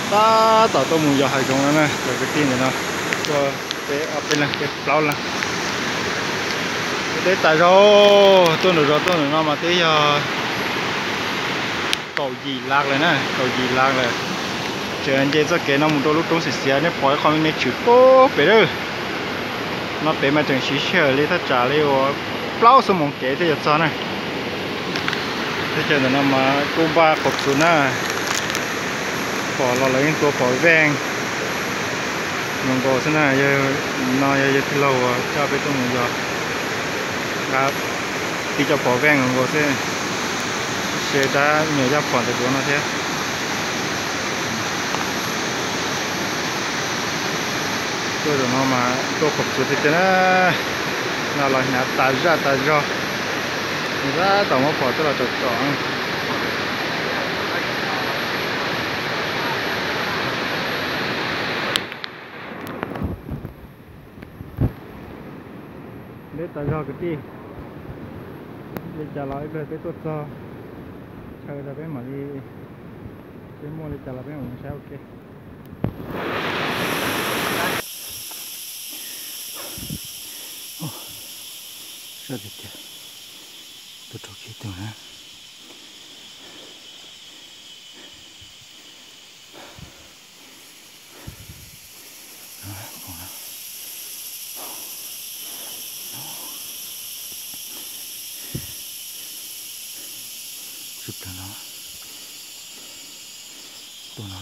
Tab tom tuaj mus yos hav zoov no na cov kwv tij ntawm no, tuaj peb ob peb leeg peb plaub leeg. Teb tas zog, tuaj nram zos tuaj nram no mas twb yog kaum yim lab lawm na, kaum yim lab lawm. Tseem nce txoj kev no mus rau lub roob xiav xiav, nej pom ib qho me me tshwm pub pem lawm. No pem mas tseem siv sij hawm li thaj tsam li uas plaub xuab moos kev thiaj yuav txog na. Teb chaws ntawm no mas kuj npaj qhuav txus na, pom los lawv yeej tua pom veej nkaus nkaus xwb na. Yog no yog yawg tij laug uas coj peb tuaj mus yos, nqa tib co pom veej nkaus nkaus xwb, seb dab nyuam yaj phom ntawd duav no thiab. Tuaj zaum no mas tuaj qhuav txus tiag tiag na, no los hnyav tas zaj tas zog, tab tom muab phom coj los tsom tsom. Deb tas zog kwv tij, li cas los ib pliag peb tuaj txog chaw tag peb mam li, peb muaj li cas los peb mam li saib ua ke. Sab tiag tiag, tuaj rau kiag tus na. Tsis plaws no, tus no,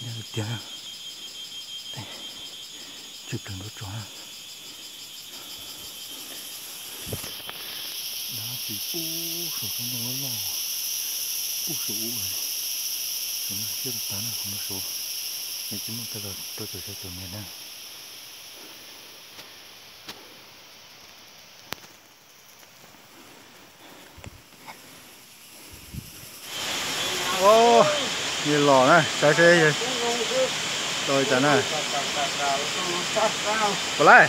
tiag tiag, tsis plaws nruab tso na. Dab tsi pub saum tsob ntoo loj loj, pub saum ub, saum no siab tas na, saum no saud, nws tsis muaj tag los rau caum xya caum mev na. Yog los na, saib seb tau li cas na. Puas laij?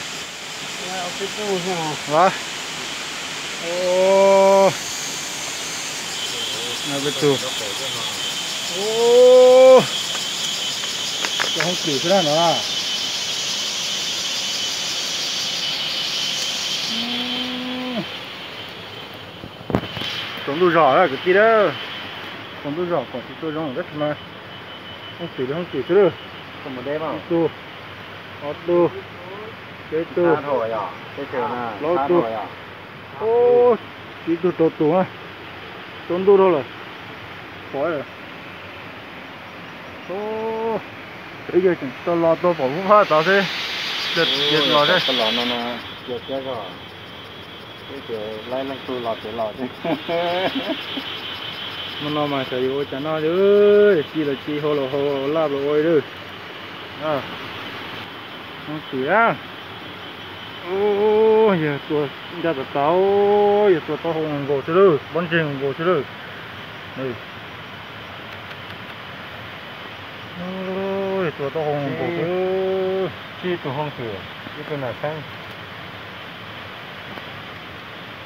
Los, peb tug, cov hoob twm xwb na no. Tsaus ntuj zog lawm kwv tij lawm, tsaus ntuj zog kom tsis tau zoo tab sis mas hoob twm li hoob twm xwb lawm. Ib tug, ob tug, peb tug, plaub tug, tsib tug rau tus na, tsaus ntuj dhau lawm, pom lawm. Peb yawg tseem tau los tau pom lub phab tod xwb, los xwb. Hmo no mas xyov yuav ua cas noj, ci los ci, hau los hau, laj los ua li. Hoob twm na, yawg tua ncaj tas tas, yawg tua taub hau nkaus xwb lawm, pob ntseg nkaus xwb lawm. Yawg tua taub hau nkaus xwb. Tsib tug hoob twm, ib tug nas txheeb.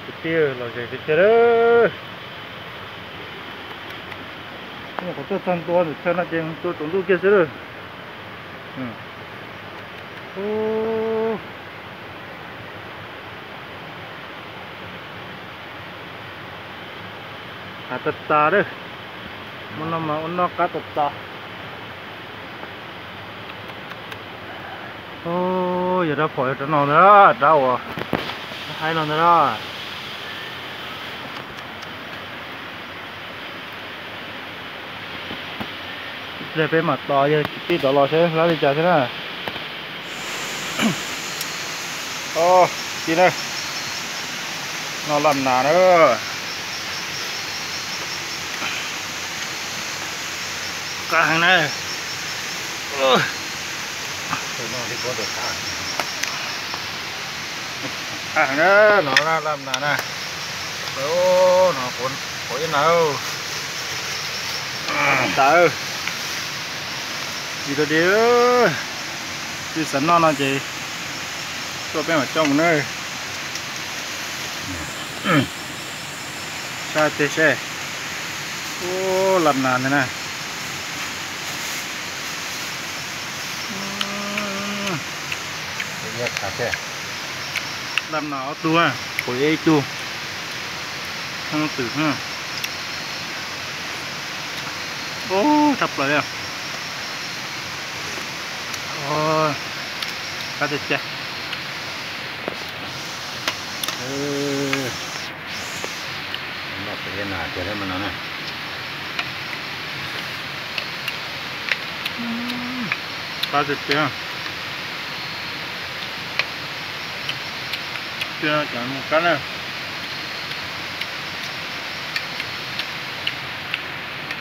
Kwv tij los ze tiag tiag lawm. Qhov tuaj txog ntua ntawm chaw no ces tua tsaus ntuj kiag xwb lawm. Hav tas tas lawm, hmo no mas ua noj qab tas tas. Yog rab phom yog rab no ntag, rab uas haib no ntag na. Ib pliag peb mam tos yawg kwv tij rov los seb lab li cas thiab na. Kwv tij na, noj laj nas na. Qab heev na. Qab heev na, no laj nas na. No quav ib nas. Tawv, ci rau di, tsis xav noj no ces tuaj peb mam coj mus na. Saib tej seb. Ub, laj nas ntag na. Laj nas ob tug, kuv ib tug, hoob twm. Ub, tshaj plaws li. Qab tiag tiag. Noj pem nas tiag thiab mas no na. Qab tiag tiag. Tiag, cov mus kab na.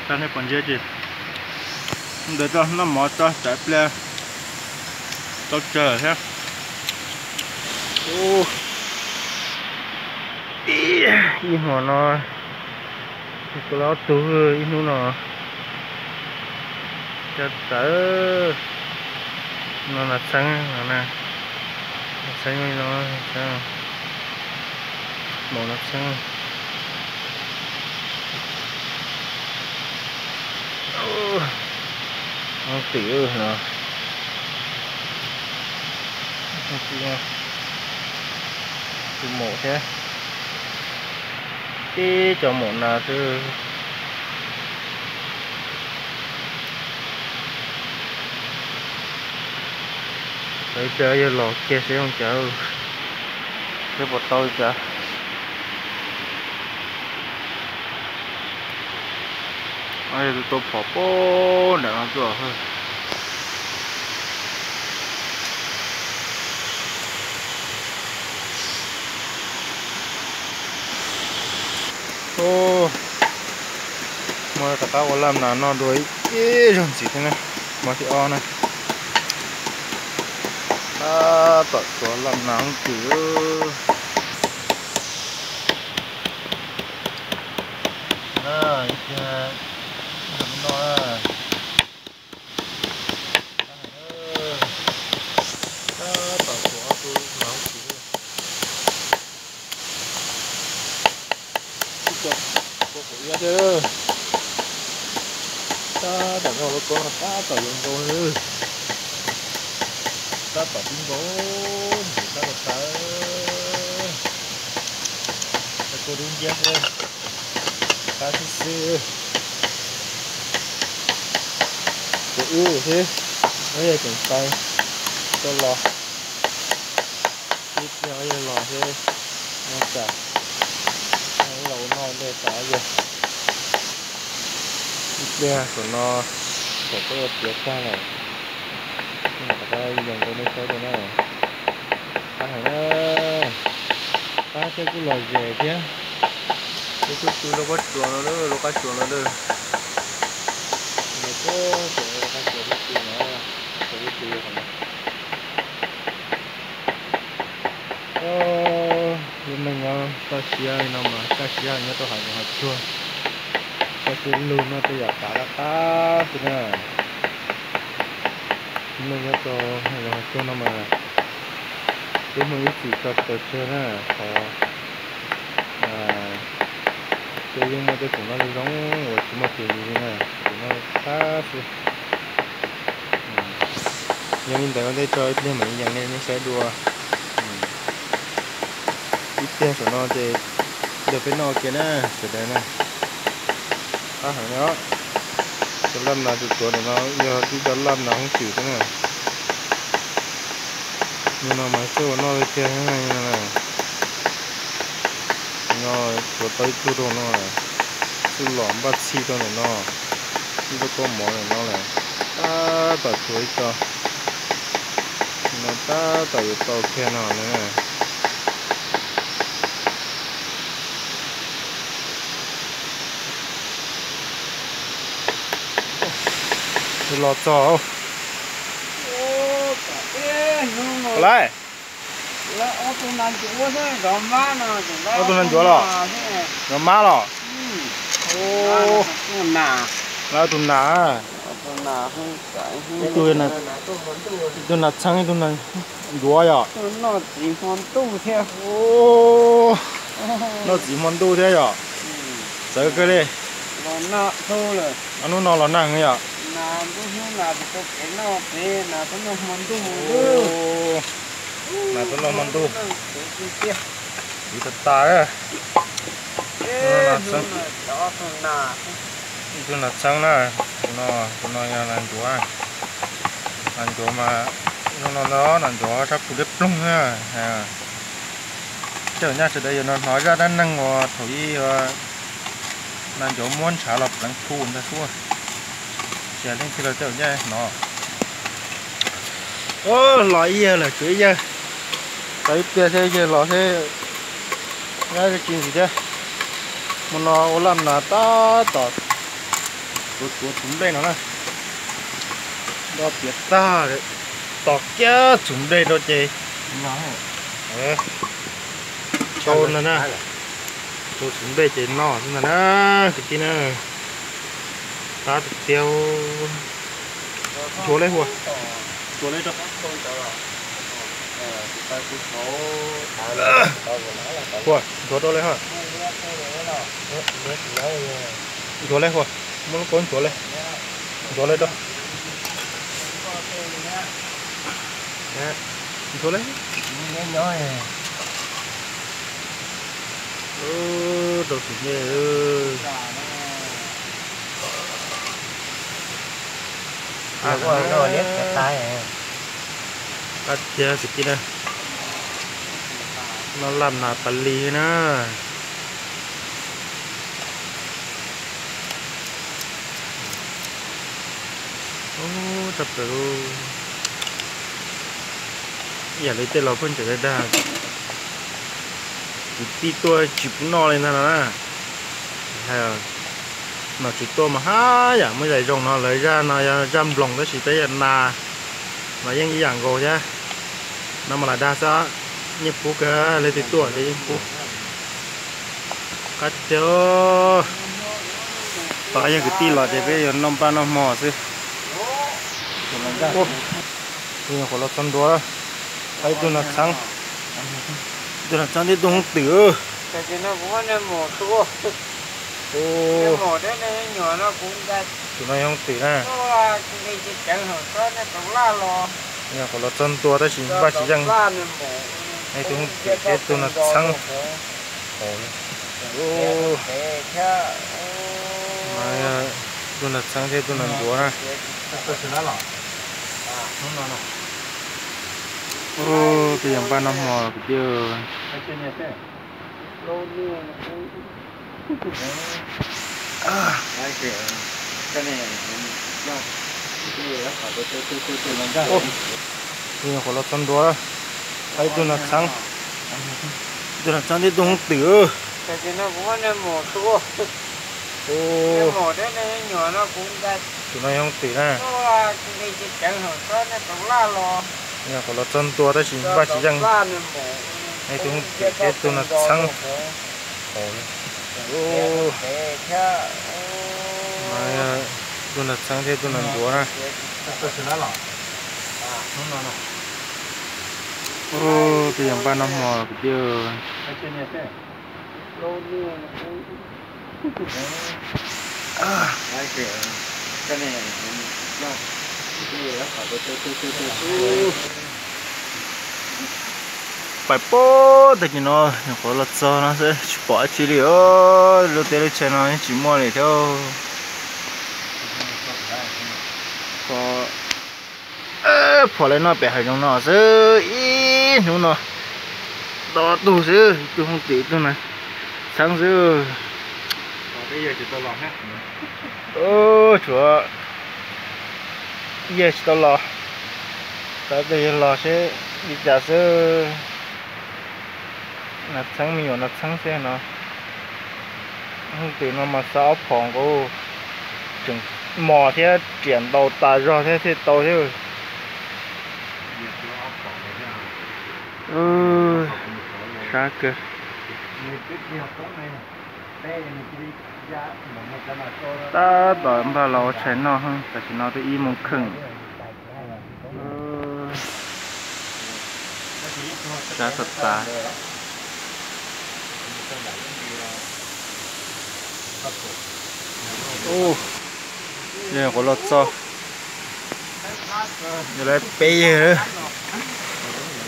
Kab nej pom ntsia ces ntawd tso, noj mov tso, tsam ib pliag tau tsawg thiab. Ib hmo no, tus laus ob tug ib hnub no. Cov tawv no nas txheeb no na, nas txheeb li no, maum nas txheeb. Hoob twm no, tus maum thiab, tib cov maum nas xwb. Thaum ib pliag yawg los kiag seb zoo cas, seb puas tau li cas. Yog tus tau phom pem nram no tuaj. Hmo no rov qab ua laj nas noj dua ib zaug ntxiv thiab na, hmo thib ob na. Tab tom tsuav laj nas hoob twm. Ib pliag noj. Tab tom tsuav ob tug nas hoob twm. Ib co kua qaum iab thiab. Tab tom noj lub koob no tab tom yuav nkaus li. Tab tom tib nkaus, ntxim qab tag tag. Kua dub nciab xwb, qab xwb xwb. Kuv wb xwb, ob yawg tseem pais tau los. Ib pliag ob yawg los xwb, no tsam los ua noj ntej tas ob yawg. Ib pliag saum no thaum koj ua tiav tag lawm, rov qab yees rau nej saib dua na. Qab heev na, qab thiab kuj los ze thiab. Peb kuj pw lub qab tsuas no, lub qab tsuas no. Lub qab tsuas peb pw no, qab tsuas peb pw no. Lub neej nyob toj siab li no mas kaj siab nyob rau hav zoov hav tsuag, tau tej lug noj tej yam qav qab qab xwb na. Lub neej nyob rau hav zoov hav tsuag no mas tib hmov ib txhis tso taw tsawg na, qhov peb yeej muaj tej khoom noj zoo zoo uas tsis muaj tus li na, tseem noj qab xwb. Yog li ntawd ua ntej tso ib pliag mam li yees rau nej saib dua. Ib pliag saum no ces ntawm peb noj ua ke na sawv daws na. Qab heev li os. Cov laj nas tsuas tsuav ntawm no yog tib cov laj nas hoob twm xwb na. Yog no mas xwb ua noj tiag tiag na. No tsuav tau ib tug rau no, xwb los npaj txhij rau ntawm no, txhij rau koj mov ntawm no lawm. Tab tom tsuav ib co, no tab tom yuav tau kiag no na. Los txog lawm. Ob tug nas ncuav los? Zov mab los? Lawv tus nas. Ib tug nas txheeb, ib tug nas ncuav yom. Noj txiv hmo ntuj thiab yom. Txawv kawg li. Ob hnub no los nag heev yom. Mas tus no hmo ntuj, tiv tas tas. Ib tug nas txheeb na, tus no, tus no yog nas ncuav. Nas ncuav mas, hnub no ntag nas ncuav sab pus liab ploog na. Tej zaum nyaj sawv daws yuav hnov zaj dab neeg uas thaum ub nas ncuav muab ntshav los pleev phu ntag xwb. Tsis yog leej twg los tej zaum nyaj hnov. Los ib yawg lawm, tshuav ib yawg. Tau ib pliag thiab yawg los thiab, nyab tsis ntxiv thiab. Hmo no ua laj nas tab tom tuav txhuv nplej no na. Do tiav tag, tos kiag txhuv nplej rau ces tau ntag na. Tau txhuv nplej ces noj xwb ntag na, kwv tij na. Qab tiag tiag. Ntxhuav le Huas, ntxhuav le rau. Huas, ntxhuav rau le ha. Ntxhuav le Huas, muab lub kaub ntxhuav le. Ntxhuav le rau. Ntxhuav le. Rau tus me. Qab tiag kwv tij na. Noj laj nas tas li na. Tab plaws, ib yam li tej laus pheej tseem dag dag, kwv tij tuaj tsis pub noj li ntag no na. Hais nom tswv tuaj mas haj yam muaj zais zoo no, lawv zaj no yog zaj nploos tab sis peb yog nas mas yeej ib yam nkaus thiab. No mas lam dag xwb, yeej pub kawg, leej twg tuaj ces yeej pub. Qab tiag. Tos ib yam kwv tij los ces peb yuav noj npaj noj hmo xwb. Tus nyuam qhuav los txog ntua, ib tug nas txheeb, ib tug nas txheeb thiab ib tug hoob twm. Tus no yog hoob twm na. Nyuam qhuav los txog ntua tab sis npaj tsis yeej. Ib tug hoob twm thiab ib tug nas txheeb. Tus nas txheeb thiab tus nas ncuav na. Peb yuav npaj noj hmo kwv tij. Tus nyuam qhuav los txog ntua, ib tug nas txheeb, ib tug nas txheeb thiab ib tug hoob twm. Tus no yog hoob twm na. Nyuam qhuav los txog ntua tab sis npaj tsis yeej. Ib tug hoob twm thiab ib tug nas txheeb. Tus nas txheeb thiab tus nas ncuav na. Peb yuav npaj noj hmo kwv tij. Pais pob tag kis no nyuam qhuav los txog no xwb tsis pom dab tsi li os, lub teb lub chaw no yeej tsis muaj li thiab. Phom lawv noj pem hav zoov no xwb, ib hnub no do tug xwb, ib tug hoob twm ib tug nas txheeb xwb. Tshuav yawg tsis tau los, tau tus yawg los seb li cas xwb. Nas txheeb me nyuam nas txheeb xwb no. Hoob twm no mas xa ob phom nkaus, tseem mos thiab riam ntaus tas zog thiab thiaj tau thiab. Sab kawg. Tab tom npaj los ua tshais noj, tam sim no twb ib moos kheej. Sab tas tas. Yog nyuam qhuav los txog, yog lawv peb yawg.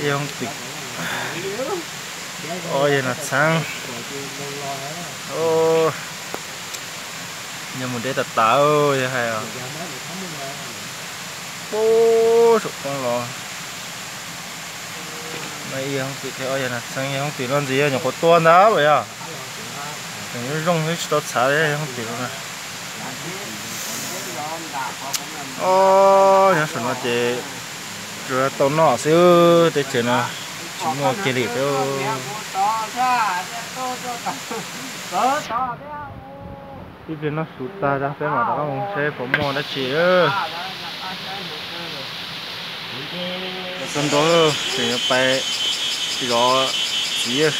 Yog hoob twm, ob yawg Nas Txheeb. Yog mus deb tas tas yog hais. Pub saum poob los. Yog hoob twm thiab ob yawg Nas Txheeb, yog hoob twm los ntxiv yog nyuam qhuav tuaj ntag los yog. Tseem zoo zoo xwb tsis tau txhav li yog hoob twm no. Ob, nyob saum no ces tsuas tau noj xwb, teb chaws no tsis muaj kiag li thiab. Ib pliag noj su tag peb mam rov qab mus saib puas muaj dab tsi. Txog ntua tseem yuav pais zov txiv.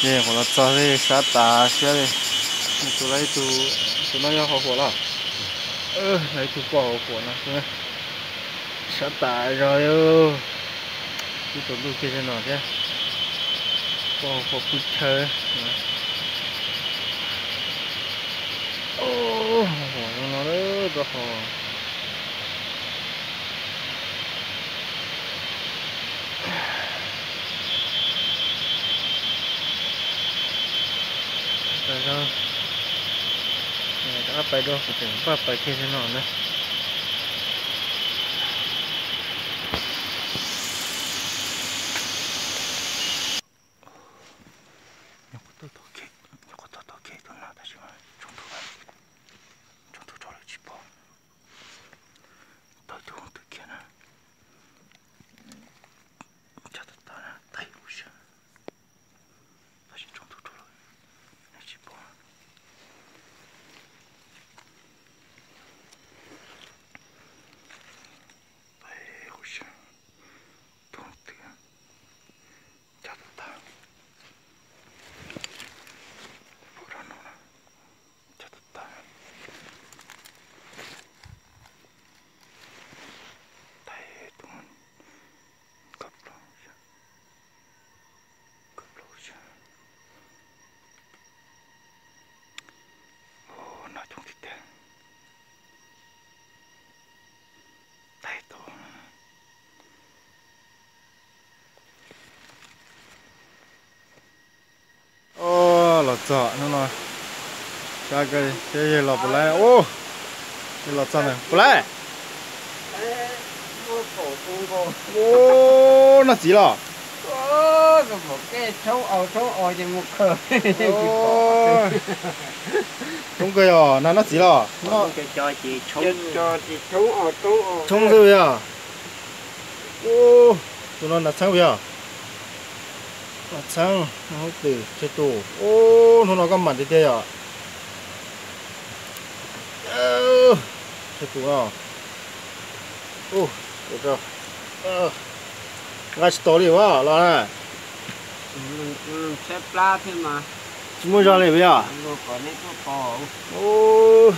Nyuam qhuav los txog sab tas siab li. Tus no yog hauv huam los? Ib tug poj hauv huam no xwb. Sab tas zog li. Twb tsaus ntuj kiag li no thiab. Poj hauv huam pw chaw. Hauv huam zoo no lawm rau qhov tas zog. Rov qab pais dua, kuv tseem npaj pais kiag li no na. Nyuam qhuav taug tau kiag tus no tab sis mas tsoo tug rau lawm tsis pom. Tau tus hoob twm kiag na. Cog tas tas na, taig huv si. Tab sis tsoo tug rau lawm tsis pom. Taig huv si. Tus hoob twm cog tas tas. Pom rau no na. Cog tas tas. Taig tus koj plaub, koj plaub xwb. Noj coob tiag tiag. Taig tus Os, los txog hnub no, sab kawg thiab, yawg los puas laib? Yawg los txog na, puas laib? Os, noj txiv los? Tshoob kawg yog na, noj txiv los? Tshoob xwb yog. Tus no Nas Txheeb puas yog? Nas Txheeb, hoob twm tsawg tus? Ub, hnub no koj mam tiag tiag yom. Tsawg tus no? Nqa tsis tau li ua los na. Tsis muaj zog li puas yog? Ub,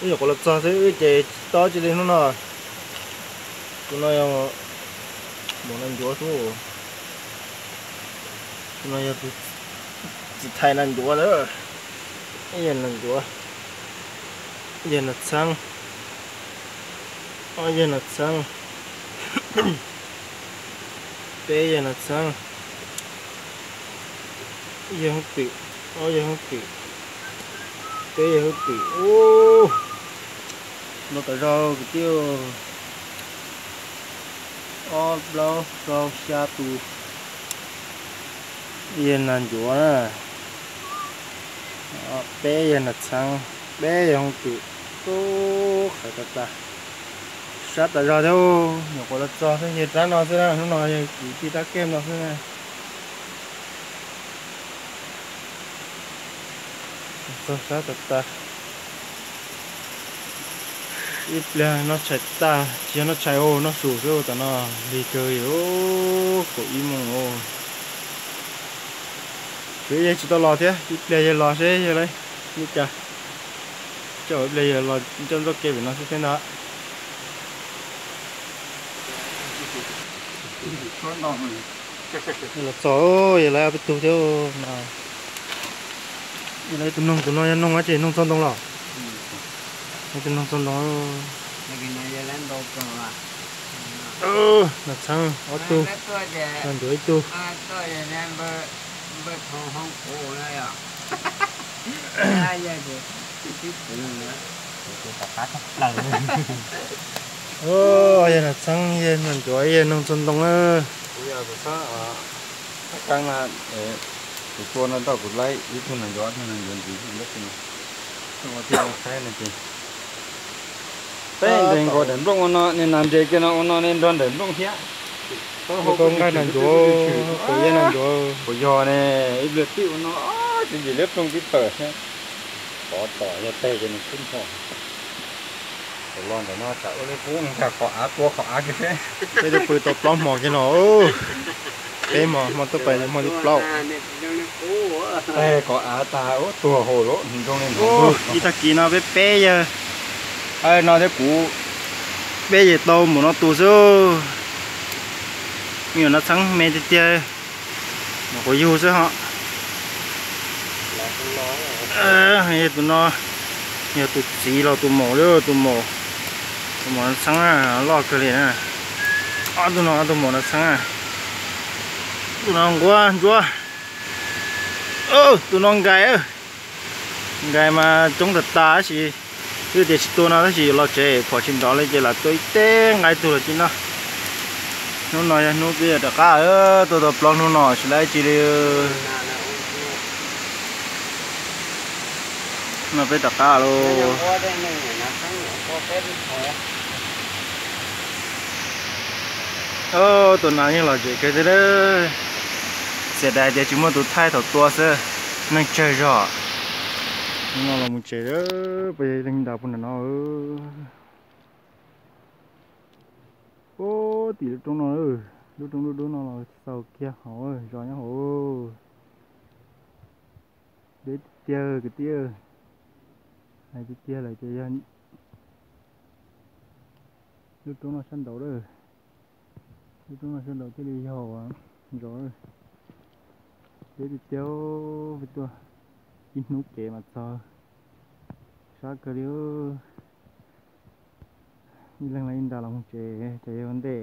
wb nyuam qhuav los txog xwb ces tsis tau tsi li hnub no. Tus no yog mus nas ncuav xwb. Tus no yog tus txiv thais nas ncuav lawm. Ib yawg nas ncuav, ib yawg nas txheeb, ob yawg nas txheeb, peb yawg nas txheeb, ib yawg hoob twm, ob yawg hoob twm, peb yawg hoob twm. Ub, no tas zog kwv tij, ob plaub rau xya tus. Ib yawg nas ncuav na, peb yawg nas txheeb, peb yawg hoob twm. Ub, qhawv tas tas, sab tas zog thiab. Nyuam qhuav los txog xwb, yawg rab no xwb na, hnub no yawg kwv tij rab kej no xwb na. Txog sab tas tas. Ib pliag noj tshais tag, tsis yog noj tshais, noj su xwb, tam no lig kawg li, kaum ib moos. Tsuav yawg tsis tau los thiab, ib pliag yawg los seb yawg lawv li cas. Coj ib pliag yawg los coj ntxoj kev pem no xwb thiab ntag. Los txog, yawg lawv ob peb tug thiab no. Yawg lawv tus noog, tus no yog noog dab tsi, noog txog ntoo los? Yog tus noog txog ntoo. Nas txheeb ob tug, Nas Ncuav ib tug. Yog Nas txheeb, yog Nas Ncuav, yog noog txua ntoo na. Tus tua no tau kuv laib ib tug Nas Ncuav, ib tug Nas Ncuav ntxiv. Peb ntes nkaus daim nplooj ua no, niag nas ntses kiag no ua no ne nrog daim nplooj thiab. Tau nqaij Nas Ncuav, kuv yog Nas Ncuav. Kuv yog ne, ib pliag tib ua no, tsis yim liab ploog tib tawm thiab. Pov tom yog teg ces nws kub nrho. Tus los ntawm no tsam ua li qub nkag qhov av tua qhov av kiag seb. Peb twb pw tau plaub hmo kiag no. Peb hmo, hmo tuaj pais hmo thib plaub. Teg qhov av tas ub tuag hauv lawm, zoo li ib tag kis no peb peb yawg no thiab kuv, peb yawg tau mus no tus xwb. Me nyuam nas txheeb me tiag tiag, nyuam qhuav yug xwb ho. Yog tus no, yog tus txiv los tus maum li, tus maum, tus maum nas txheeb loj kawg li na. Ob tug no tus maum nas txheeb, tus no nquab ntsuab. Tus no nkais, nkais mas coob tas tas tab sis twb tias tsis tua no tab sis yuav los tsev phom tsis nrov li ces lam tua ib teg nqa ib tug los cia noj. Hnub no yog hnub peb yuav rov qab, tuaj tau plaub hnub no tsis laib tsi li. No peb rov qab lauj. Tus nas yeej lom zem kawg thiab. Xiam dais tias tsis muaj tus thaij thaum tua xwb, neeg tsawg zog. Hnub no los mus tsev, peb leeg nrad puag nram no. Puag tim lub roob no, lub roob dub dub no los xaus kiag hauv, zos nyob hauv. Deb tiag tiag kwv tij, hais tiag tiag lawm ces yog lub roob no sab nraud, lub roob no sab nraud thiaj li yog zos. Deb tiag tiag, peb tuaj ib hnub kev mas txog, sab kawg li. Ib leeg los ib nra los mus tsev, ces yog ua ntej.